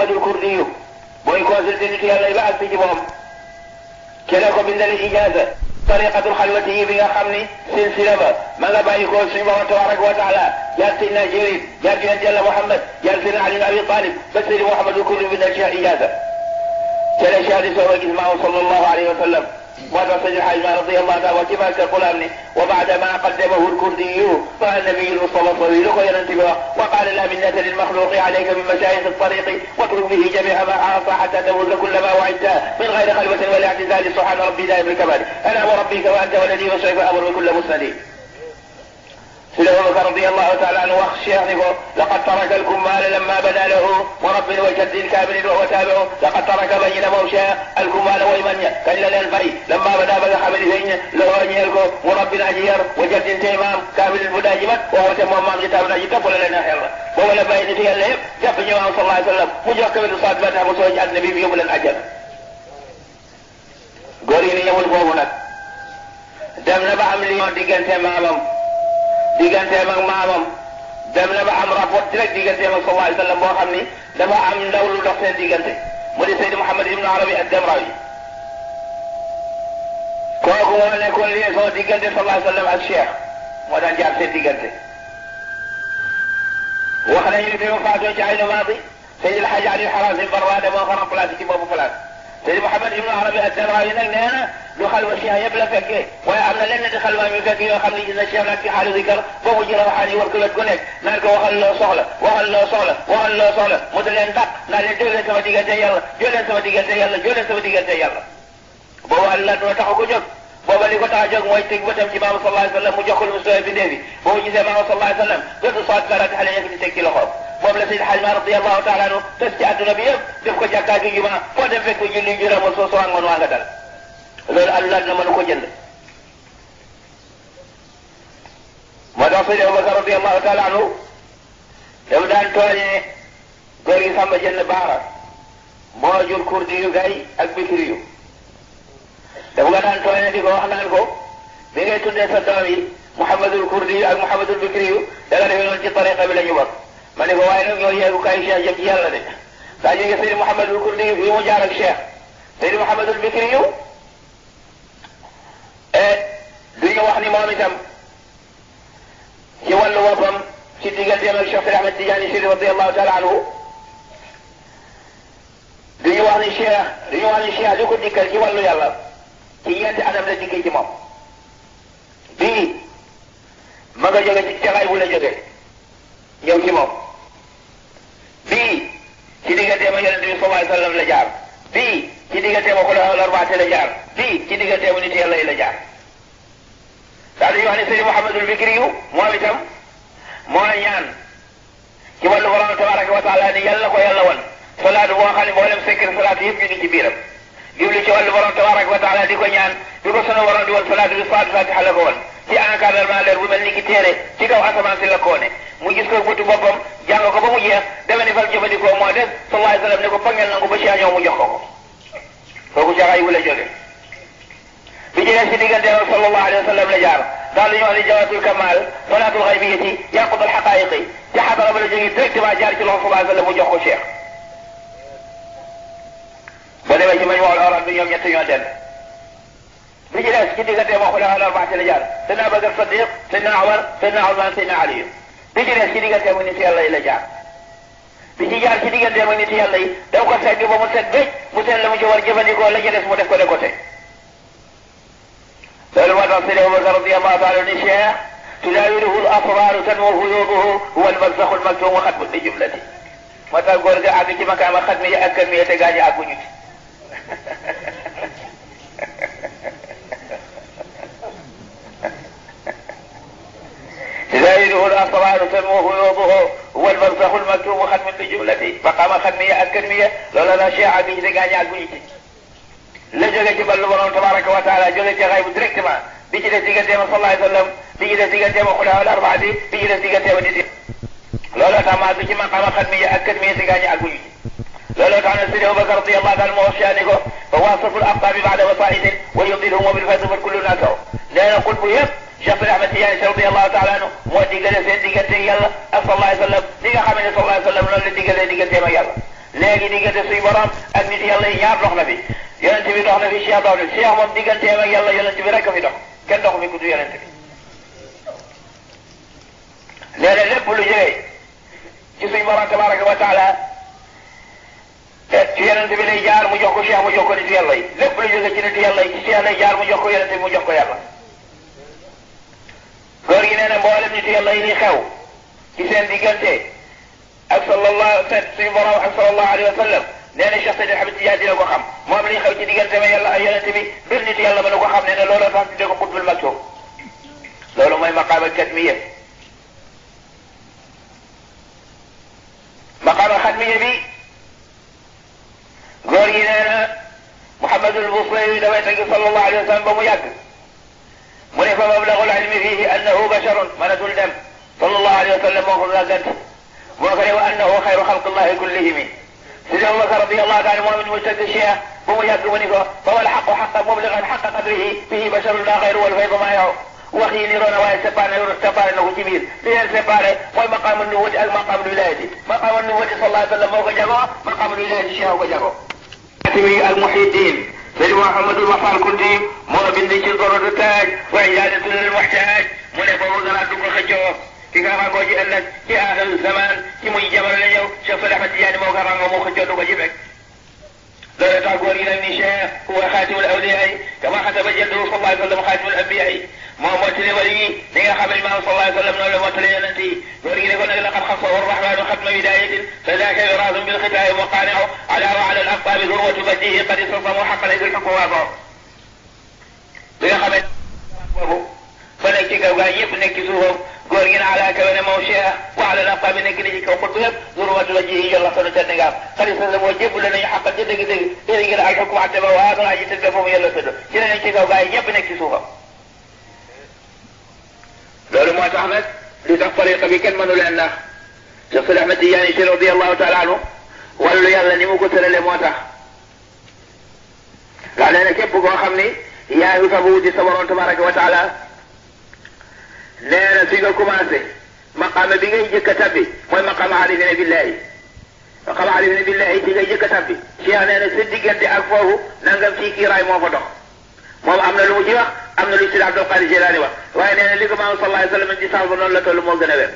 محمد الكردي بوي كونسلتي في الله يبعث في جبهم كلاكو بندل الإجازة طريقة الخلوة بها خمني سلسلة ما لا بايكو سبحانه تبارك وتعالى يرسلنا جرير يرسلنا جل محمد يرسلنا علي بن أبي طالب بسر محمد الكردي بندل إجازة كلا شهد سوى جسمه صلى الله عليه وسلم وهذا سيد الحاج رضي الله عنه وكما تقول أمني وبعد ما قدمه الكردي قال النبي صلى الله عليه وسلم وقال لا منة للمخلوق عليك من مشايخ الطريق واترك به جميع ما عاصى حتى تفوز كل ما وعدته من غير خلوة ولا اعتزال سبحان ربي دائم الكمال انا وربك وانت والذي وشرك امر بكل مسند. سيدنا ابو بكر رضي الله تعالى عنه واخشى لقد ترك الكمال لما بدا له ورب وجد كامل وهو تابعه لقد ترك بين موشى الكمال ويمن كلا الفري لما بدا حمل له انيلكو ورب عجير وجد تيمام كامل المداجمة وهو تمام كتاب نجد ولا لنا خير وهو لما يدي الليل جاب جماعه صلى الله عليه وسلم مجرد من صاد بدها مسوج النبي في يوم الاجل غوريني يوم الفوق دم نبع مليون ديغنت مامم digganteem ak maamam dem na ba am rapport direct digganteem ak sallallahu alayhi wa sallam boo xam ni dafa am ndaw lu dox seen diggante mu di Seydi Mouhamed Ibn Arabi ad-Damrawi kooku moo nekkoon liaison diggante sallallahu alayhi wa sallam ak Cheikh moo daan jaar seen diggante wax nañu ni fi mu faatoo ci Aynu Maadi Seydi El Hadji Ali Harazim Barwada moo ko remplacé ci boobu place Seydi Mouhamed Ibn Arabi ad-Damrawi nag nee na du xalwa Cheikh yëpp la fekkee waaye am na lenn di xalwa mi fekk yoo xam ne gis na Cheikh nag ci xaalu zikar boobu ji rawaxaan yi war ko wet ku nekk naan ko waxal loo soxla waxal loo soxla waxal loo soxla mu da leen dàq naan leen jóg leen sama diggante yàlla jóg leen sama diggante yàlla jóg leen sama diggante yàlla boobu àlla doo taxu ko jóg booba li ko tax a jóg mooy teg bëtam ci maama sallallahu alayhi wa sallam mu jox ko lu mu sooy bindee bi boobu gisee maama sallallahu alayhi wa sallam dootu soit karate xale nekk di teg ci loxoom boobu la Seydi Hadj Malick radiyallahu taala anhu tes ci àdduna bi yëpp def ko jàkkaa gi juma foo dem fekk julli juróom soo soo ngoon waa nga dal loolu àlla na mënu ko jënd moo tax Seydi Abubakar radiyallahu taala anhu dama daan tooñee góor gi Samba Jënd Baara moo jur kurdi yu gay ak bikri yu dafa nga daan tooñee di ko wax naan ko bi ngay tuddee sa doom yi Muhammadul Kurdi yu ak Muhammadul Bikri yu da nga defee noonu ci tariqa bi la ñu bokk ma ne ko waaye nag ñoo yeegu kay Cheikh jëm ci yàlla de saa jóge Seydi Muhammadul Kurdi yu fi mu jaar ak Cheikh Seydi Muhammadul Bikri yu du ñu wax ni moom itam ci wàllu boppam ci digganteem ak Cheikh Seydi Ahmed Tidiane Chérif radiyallahu taala anhu du ñu wax ni Cheikh du ko dikkal ci wàllu yàlla ci ñeenti anam la dikkee ci moom bii ma nga jóge ci jaxaay bu la jóge ñëw ci moom bii ci digganteem ak Yonent bi sallallahu alayhi wa sallam la jaar bii ci digganteem ak xulafaa al-arba'a la jaar bii ci digganteem nit yàlla yi la jaar daal di wax ne Seydi Mouhamadul Bikri yu moom itam moo ñaan ci wàllu borom tabaraka wa taala ni yàlla ko yàlla wan salaatu boo xam ne mboolem secret salaatu yëpp ñu ngi ci biiram jubli ci wàllu borom tabaraka wa taala di ko ñaan di ko sunu borom di wan salaatu bi faatu fatiha la ko wan ci encadrement leer bu mel ni ki téere ci kaw asamaan si la ko ne mu gis ko bëtu boppam jàng ko ba mu jeex deme ni fal jëfandikoo moo des sallallahu alayhi wa sallam ne ko pangel nangu ba Cheikh ñëw mu jox ko ko kooku jaxaay wu la jóge bi ci des ci diggante ak sallallahu alayhi wa sallam la jaar daal di ñu wax ni jawatul kamal salaatul xaybiyati yaqut al xaqaayiqi ci xadara ba la jóge directement jaar ci loxo sallallahu alayhi wa sallam mu jox ko Cheikh ba demee ci mañ waxul awraat bi ñoom ñett ñoo dend bi ci des ci diggante moo xulafaa al-arba'a la jaar Seydina Abubakar Sadiq Seydina Umar Seydina Usmaan Seydina Ali bi ci des ci diggante mu nit yàlla yi la jaar bi ci jaar ci diggante mu nit yàlla yi daw ko segg ba mu set bëj mu seet la mu ci war jëfandikoo la ci des mu def ko de côté loolu moo tax Seydi Abubakar radiyallahu taala ni Cheikh tudaawiluhu al-asraaru tanmu fuyuuduhu huwa al-barzakhu al-maktuum wa xatmu li jumlati moo tax góor ga àgg ci makaama xatmi ak kalmi te gaañu àgguñu ci تزايده الأسرار تنمو فيوضه هو البرزخ المكتوب ختم بجملته مقام ختمية الكلمية لولا لا شيء عبيه تقاني عقويتي لجل جبل الله تبارك وتعالى جل غيب دريكتما بيجي لسيقتهم صلى الله عليه وسلم بيجي لسيقتهم خلاه الأربعة دي بيجي لسيقتهم نسيب لولا تما بيجي مقام ختمية الكلمية تقاني عقويتي لولا كان سيدي أبو بكر رضي الله عنه وشانه فواصف الأقطاب بعد وصائد ويضلهم وبالفيض كل ناسه لا نقول بيب Cheikh Ahmed Tidiane radiyallahu ta'ala anhu moo digale seen diggante yàlla ak sallallahu alayhi wa sallam li nga xam ne sallallahu alayhi wa sallam loolu la digalee digganteem ak yàlla léegi diggante suñu borom ak nit yàlla yi ñaar dox na fi yonent bi dox na fi Cheikh dox na fi Cheikh moom digganteem ak yàlla yonent bi rek a fi dox kenn doxu fi ku du yonent bi léeg-léeg lépp lu jógee ci suñu borom tabaraka wa taala ci yonent bi lay jaar mu jox ko Cheikh mu jox ko nit yàlla yi lépp lu jógee ci nit yàlla yi ci Cheikh lay jaar mu jox ko yonent bi mu jox ko yàlla góor gi nee na mboolem nit yàlla yi li xew ci seen diggante ak suñu borom ak sallallahu alayhi wa sallam nee na Cheikh Seydi Ahmed Tidiane dina ko xam moom li xew ci diggante ma yàlla ak yonent bi bir nit yàlla mën na ko xam nee na looloo tax tuddee ko xutbul maktum loolu mooy maqaama katmiya maqaama xatmiya bi góor gi nee na Muhammadul Busayri dafay tagg sallallahu alayhi wa sallam ba mu yàgg mu ne fa mablagul ilmi fihi annahu basharun mënatul dem sallallahu alayhi wa sallam moo ko gàggant moo ko ne wa annahu xayru xalqillahi kullihimi Sidi Abubakar radiyallahu taala moom it mu tagg Cheikh ba mu yàgg mu ni ko fa wal xaqu xaqa mubligan xaqa qadrihi fihi basharun la xayru wal faydu ma yaw wax yi ni roona waaye séparé na ko ci biir li leen séparé mooy maqaama nubuwwati ak maqaama wilaayati maqaama nubuwwati sallallahu alayhi wa sallam moo ko jagoo maqaama wilaayati Cheikh ko jagoo al Muhyiddin Seydi Mouhamadul Maxtaar Kunti moo bind ci Dorodu Taaj wa Ijaadatul lil Muhtaaj mu ne boobu dara du ko xëccoo ki nga ràngoo ci ëllëg ci aaxiru zaman ci muy jamono la ñëw Cheikh Seydi Ahmed Tidiane moo ko ràngoo moo xëccoo du ko ci fekk loolu tax góor yi nag ni Cheikh huwa xaatimul awliyaa yi kama xataba jadduhu sallallahu alayhi wa sallam xaatimul anbiyaa yi moom mottali wali yi li nga xam ne maam sallallahu alayhi wa sallam noonu la mottali yonent yi góor gi ne ko nag laqad xassahu arrahmanu xatma widayatin fa daaka yuraadun bil xitaabi muqaani'u ala wa ala al aqtaabi zurwatu badihi qad istasamu xaqan idil xukmu waafo bi nga xam ne boobu fa nekk ci kaw gaa yëpp nekk ci suufam góor gi ne ala kawe ne moom Cheikh wa ala al aqtaabi nekk ni ci kaw xutbu yëpp zurwatu badihi yolla sonu tedd ngaam qad istasamu jébbale nañu xaqan ci dëgg-dëgg yéen ngi ne al xukmu atte ba waa doon aji tëdd foofu yàlla tëdd ci ne nekk ci kaw gaa yi ñëpp nekk ci suufam loolu moo tax nag li tax tariqa bi kenn mënu leen nax Cheikh Seydi Ahmed Tidiane Sy radiyallahu taala anhu wàllu yàlla ni mu ko tërale moo tax daa nee na képp koo xam ni yaa ngi fa wuti sa borom tabaraka wa taala nee na fi nga commencé maqaama bi ngay jëkk a tabbi mooy maqaama arifina billahi maqaama arifina billahi ci ngay jëkk a tabbi Cheikh nee na sa diggante ak foofu nangam fii kiiraay moo fa dox moom am na lu mu ci wax am na lu Sidi Abdul Qadir Jilaani wax waaye nee na li ko maam sallallahu alayhi wa sallam ci sax ba noonu la toll moo gën a wér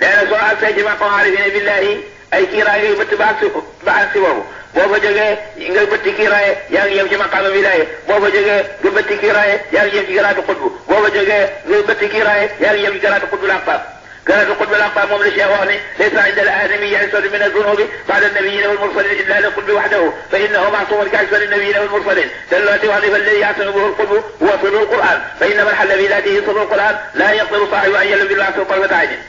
nee na soo agsee ci maqaam arifina billahi ay kiiraay ngay bëtt ba agsi boobu boo fa jógee nga bëtti kiiraay yaa ngi yem ci maqaama wilaaya boo fa jógee nga bëtti kiiraay yaa ngi yem ci garaatu xutbu boo fa jógee nga bëtti kiiraay yaa ngi yem ci garaatu xutbul aqtaab garaatu xutbul aqtaab moom la Cheikh wax ni laysa inda al aadami ya'isatu min ad-dunubi ba'da an-nabiyyiina wal mursaliin illa lil qutbi wahdahu fa innahu ma'suumun ka'isati an-nabiyyiina wal mursaliin dallati wax ni falladi ya'tasimu bihi al-qutbu huwa sirru al-Qur'aan fa inna man halla bi zaatihi sirru al-Qur'aan laa yaqdiru saahibuhu an yalum bil ma'si tarfata 'aynin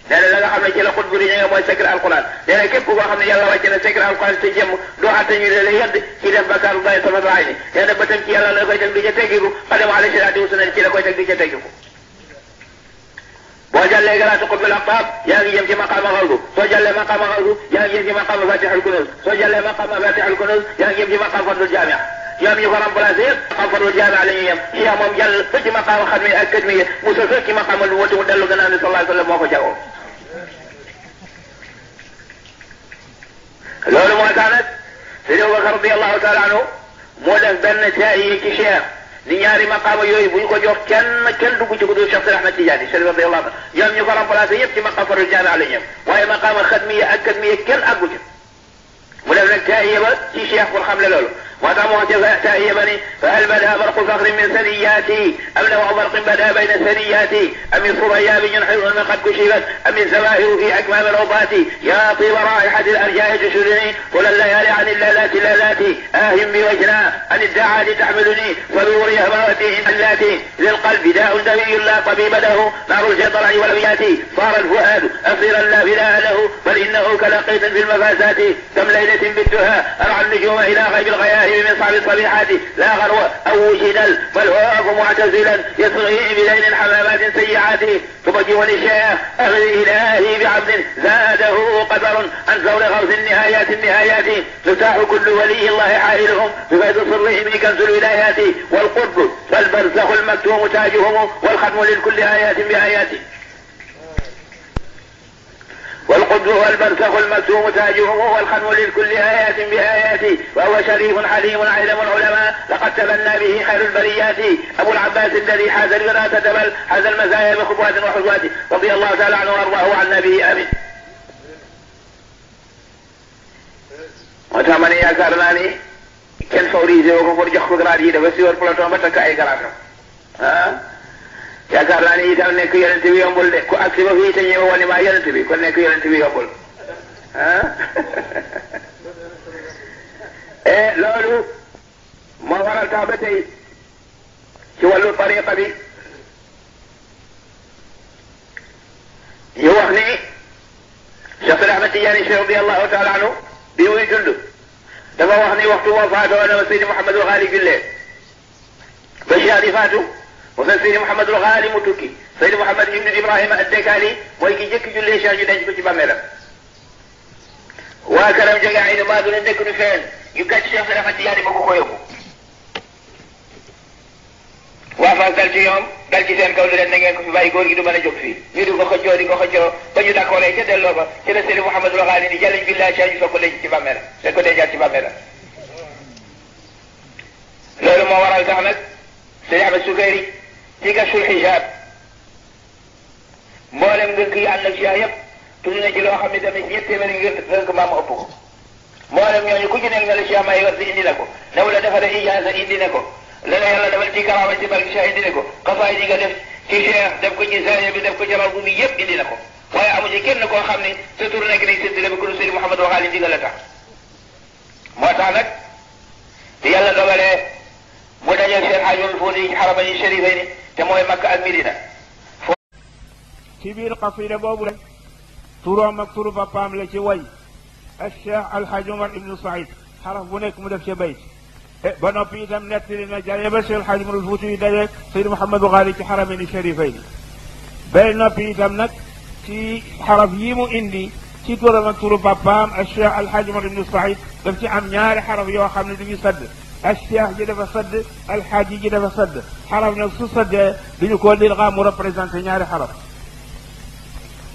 nee na la nga xam ne ci la xutbu di ñëwee mooy secret alquran nee na képp koo xam ne yàlla wàcce na secret alquran te jëm doo àtte ñu ne la yedd ci def bakkaaru doy sama doy ni nee na bëtam ci yàlla la koy teg di ca teggiku xadama ala siraati wa sunna ci la koy teg di ca teggiku boo jàllee garaatu xutbul aqtaab yaa ngi jëm ci maqaama xawdu soo jàllee maqaama xawdu yaa ngi jëm ci maqaama fatihul kunuz soo jàllee maqaama fatihul kunuz yaa ngi jëm ci maqaama fadlul jaami' ñoom ñu ko remplacé yëpp maqaama fadlul jaami' la ñuy yem Cheikh moom jàll ba ci maqaama xatmi ak katmi mu sa fekk ci maqaama lu wati mu dellu gannaaw ne sallallahu alayhi wa sallam moo ko jagoo loolu moo tax nag Seydi Abubakar radiyallahu taala anhu moo def benn taayi ci Cheikh ni ñaari maqaama yooyu bu ñu ko jox kenn dugg ci ko dul Cheikh Seydi Ahmed Tidiane Sy radiyallahu anhu ñoom ñu ko remplacé yëpp ci maqaama fadlul jaami' la ñuy yem waaye maqaama xatmiya ak katmiya kenn àggu ci mu def nag taayi ba ci Cheikh pour xam le loolu moo tax moo ca taayi ba ni fa hal bada barqu fakhrin min saniyati am law barqin bada bayna saniyati am suraya bi junhirun min qad kushifat am zawahiru fi akmam al-awdati ya tiba raihati al-arja'i tushuruni طول الليالي عن اللالات اللالات آهم بوجنا عن الدعاء تحملني فبور هبواتي اللاتي للقلب داء دمي لا طبيب له نار الجطرع والعيات صار الفؤاد أصيرا لا بناء له بل إنه كلقيت في المفازات كم ليلة بالدها أرعى النجوم إلى غيب الغياهب من صعب الصبيحات لا غرو أو وجدل فالهواف معتزلا يصغي بليل حمامات سيئات تبجوني الشيخ أغري إلهي بعبد زاده قدر عن زور غوث النهايات تفتح كل ولي الله حائلهم بفيض سرهم كنز الولايات والقطب والبرزخ المكتوم تاجهم والختم للكل آيات بآيات والقدس هو البرزخ المكتوم تاجهم والختم للكل آيات بآياته وهو شريف حليم علم العلماء لقد تبنى به خير البريات أبو العباس الذي حاز الوراثة بل حاز المزايا بخطوات وحظوات رضي الله تعالى عنه وارضاه عن نبيه آمين. وتامني يا كارناني كن فوريزي وكفر جخ غرادي دا بسيور بلوتون با تك اي غراتام ها yaakaar naa ni itam nekk yonent bi yombul de ku agsi ba fii te ñëw wane maa yonent bi kon nekk yonent bi yombul ah loolu moo waral tax ba tey ci wàllu tariqa bi ñu wax ni Cheikh Ahmed Tidiane Chérif radiyallahu taala anhu bi muy dund dafa wax ni waxtu moo faatoo na Seydi Mouhamadul Ghali jullee ba Cheikh di faatu وفي سيدي محمد الغالي متوكي سيدي محمد ابن ابراهيم الدكالي موي كي جيك جولي شاجو دنج كو سي باميلا وا كرام جيغا عيد ما دون دك نو فين يو كات شيخ رحمت ياري بako ko yobbu wa fa dal ci yom dal ci sen kaw leen ngeen ko fi bay goor gi du mëna jog fi ñu du ko xëccio di ko xëccio ba ñu d'accord ci delo ba ci la seydi Muhammad al-Ghali ni jallaj billahi shaaji fa ko leen ci bamela c'est ko déjà ci bamela lolu mo waral tax nak Seydi Ahmed Sukayri ci Kashful Hijab mboolem ngënk yi ànd ak si yëpp tudd na ci loo xam ne tamit ñett téeméeri ngënk maam ëpp ko mboolem ñooñu ku ci nekk nga la Cheikh may war si indi na ko ne wala defaree ijaasa indi na ko la la yàlla defal ci karaama ci barke Cheikh indi na ko xasaay yi nga def ci Cheikh def ko ci zaaya bi def ko ci raw bu mi yëpp indi na ko waaye amu ci kenn koo xam ne sa tur nekk nañ séddale bi ku Seydi Mouhamadou Ghali ndigal la tax moo tax nag te yàlla dogalee mu dajal seen xaajul fuuti ci xaramayi sharifayni te mooy Makka ak Medina ci biir qasida boobu rek turoom ak turu papaam la ci way al Cheikh Alhaji Omar ibnu Saïd xaraf bu nekk mu def ca bayt ba noppi itam nettali na jaye ba Cheikh Alhaji Omar Fuuti yi dajeeg Seydi Mouhamadou Ghali ci xaramayni sharifayni ba noppi itam nag ci xaraf yi mu indi ci turam ak turu papaam al Cheikh Alhaji Omar ibnu Saïd daf ci am ñaari xaraf yoo xam ne du ñu sadd الشيخ جي دافا صد الحاجي جي دافا صد حرف نك سو صد دينو كو دير مو ريبريزونتي ñaari حرف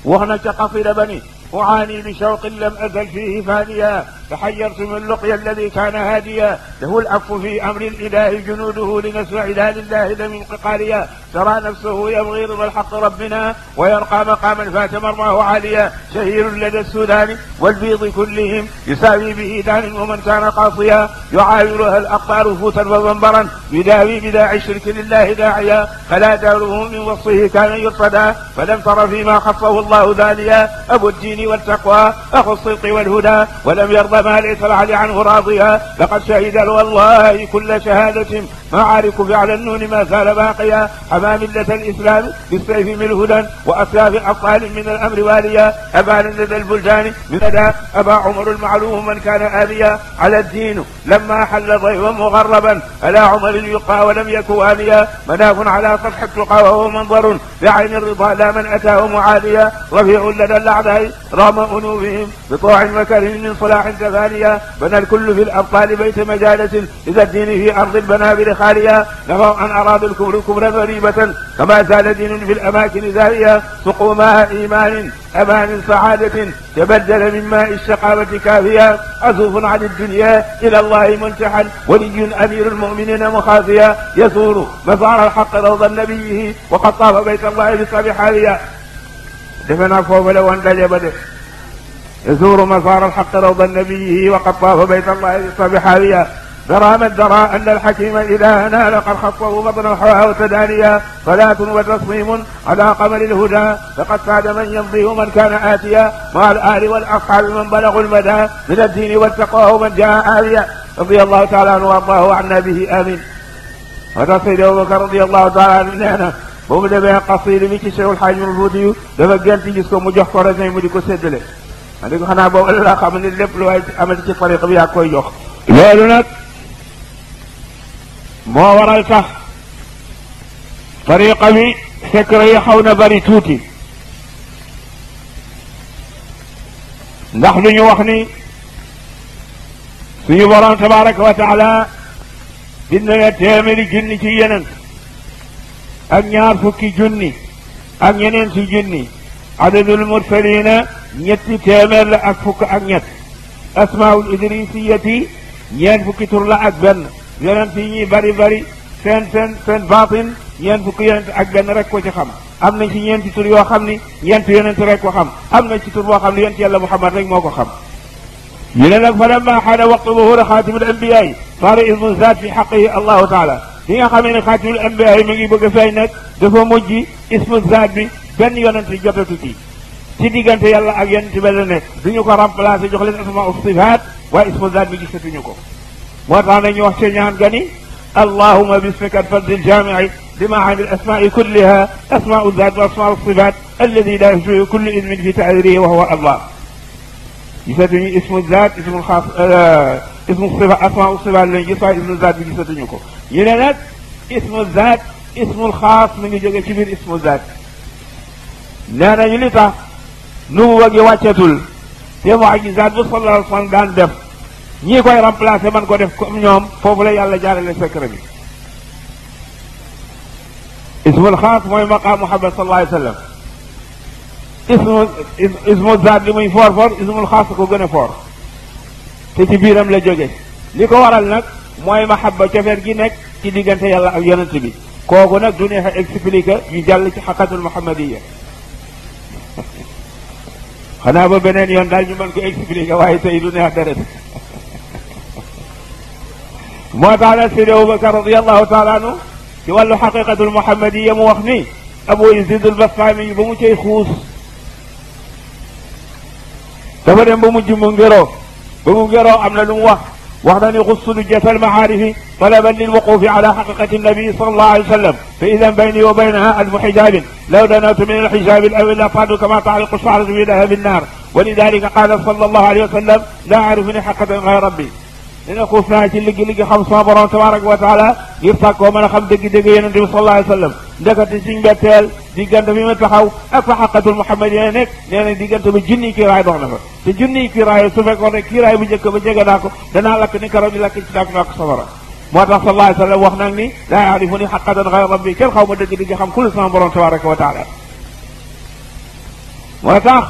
وخنا ci قصيده بني أعاني بشوق لم أزل فيه فانيا تحيرت من لقيا الذي كان هاديا له العفو في أمر الإله جنوده لنسمع لله لم انققاليا ترى نفسه يبغي رضا الحق ربنا ويرقى مقاما فات مرماه عاليا شهير لدى السودان والبيض كلهم يساوي به دان ومن كان قاصيا يعاورها الأقطار فوتا وضنبرا يداوي بداعي الشرك لله داعيا فلا داره من وصفه كان يرصدا فلم تر فيما خصه الله دانيا أبو الدين والتقوى أخو الصدق والهدى ولم يرضى ما ليس العلي عنه راضيا لقد شهد والله كل شهادة معارك فعل النون ما زال باقيا حما ملة الإسلام بالسيف من الهدى وأسلاف أبطال من الأمر واليا أبان لدى البلدان من لدى أبا عمر المعلوم من كان آليا على الدين لما حل ضيفا مغربا ألا عمر يقى ولم يك واليا مناف على سطح التقى وهو منظر بعين الرضا لا من أتاه معاليا رفيع لدى الأعداء رغم أنوبهم بطوع وكرم من صلاح تفانيا بنى الكل في الأبطال بيت مجالة إذا الدين في أرض البنابل خاليا نفوا أن أرادوا الكفر كفرا غريبة كما زال دين في الأماكن زاهية سقوا ماء إيمان أمان سعادة تبدل من ماء الشقاوة كافيا أسوف عن الدنيا إلى الله منتحا ولي أمير المؤمنين مخافيا يزور مزار الحق روض نبيه وقد طاف بيت الله بسبع حاليا دفنا فوق لو أن جبده يزور مزار الحق روض نبيه وقد طاف بيت الله بسبع حاليا درى من درى أن الحكيم إذا نال قد خطه بطن حواه وتدانيا صلاة وتصميم على قمر الهدى فقد ساد من يمضي ومن كان آتيا مع الآل والأصحاب من بلغوا المدى من الدين والتقوى ومن جاء آليا رضي الله تعالى عنه وارضاه عنا به آمين. هذا سيد أبو بكر رضي الله تعالى عنه boobu demee qasida bi ci Cheikhul Hadji Omar Foutiyou dafa gënt gis ko mu jox ko raisin mu di ko séddale ma di ko xanaa boobu la xam ne lépp lu waay amati ci tariqa bi yaa koy jox loolu nag moo waral sax tariqa bi secret yi xaw na bari tuuti ndax lu ñu wax ni suñu borom tabaraka wa taala bind na téeméeri junni ci yeneen ak ñaar fukki junni ak ñeneen ci junni adadul mursalina ñetti téeméer la ak fukk ak ñett asmaul idrisiyati ñeent fukki tur la ak benn yonent yi ñuy bari bari seen baatin ñeent fukki yonent ak benn rek ko ci xam am na ci ñeenti tur yoo xam ni ñeent yonent rek ko xam am na ci tur boo xam ne yonent yàlla Muhammad rek moo ko xam ñu ne nag fa lamma xaana waqtu zuhuri xaatimul anbiyaa yi saara ismu zaat fi xaqihi allahu taala li nga xamee ne xaatimul anbiyaa yi mi ngi bëgg a feeñ nag dafa mujj ismu zaat bi benn yonent jotatu ci diggante yàlla ak yonent bi la nekk duñu ko remplacer jox leen asmaa u sifaat waaye ismu zaat bi gisatuñu ko moo tax na ñu wax ci ñaan gani allahuma bismika alfardil jaamici لمعاني الأسماء كلها أسماء الذات وأسماء الصفات الذي لا يشبه كل اسم في تعبيره وهو الله gisatuñu اسم الذات اسم الخاص اسم الصفات أسماء الصفات lañu gis waaye اسم الذات bi gisatuñu ko ñu ne nag اسم الذات اسم الخاص mi ngi jóge ci biir اسم الذات nee nañu li tax nubuwa gi wàccetul te mu'jizaat bu sallallahu alayhi wa sallam daan def ñii koy remplacer man ko def comme ñoom foofu la yàlla jaarale secret bi ismul xaas mooy maqaam Muhammad sallallahu alayhi wa sallam ismu zaat li muy foor foor ismul xaas ko gën a foor te ci biiram la jóge li ko waral nag mooy mahabba cofeer gi nekk ci diggante yàlla ak yonent bi kooku nag du neex a expliquer ñu jàll ci xaqatul muhammadiya xanaa ba beneen yoon daal ñu mën ko expliquer waaye tey du neex deret moo tax nag Seydi Abubakar radiyallahu taala anhu ci wàllu xaqiqatul muhammadiya mu wax ni Abu Yazid al-Bastami ba mu cay xuus dafa dem ba mujj mu ngëroo am na lu mu wax na ni xustu lujjat almacaarifi talaban lilwuqufi ala xaqiqati nabi sallallahu alayhi wa sallam fa idan bayni wa baynaha alfu xijaabin law danawtu min alxijaabi alawil lataadu kama taaliqu shaaratu fi dahabi nnaar wa lidalika qaala sallallahu alayhi wa sallam laa arifuni xaqatan gayra rabbi dina xuus naa ci liggi xam sama borom tabaraka wa taala ngir sàkkoo mën a xam dëgg-dëgg yonente bi sallallahu alayhi wa sallam ndekati ci mbetteel diggante bi ma taxaw ak fa xaqatul muhammadiya nekk nee na diggante ba junniy kiiraay dox na fa te junniy kiiraay su fekkoon ne kiiraay bu njëkk ba jege naa ko danaa lakk ni karaw di lakk ci daak naak safara moo tax sallallahu alayhi wa sallam wax nag ni laa yaarifuni xaqatan gayra rabbi kenn xaw ma dëgg-dëgg xam kul sama borom tabaraka wa taala moo tax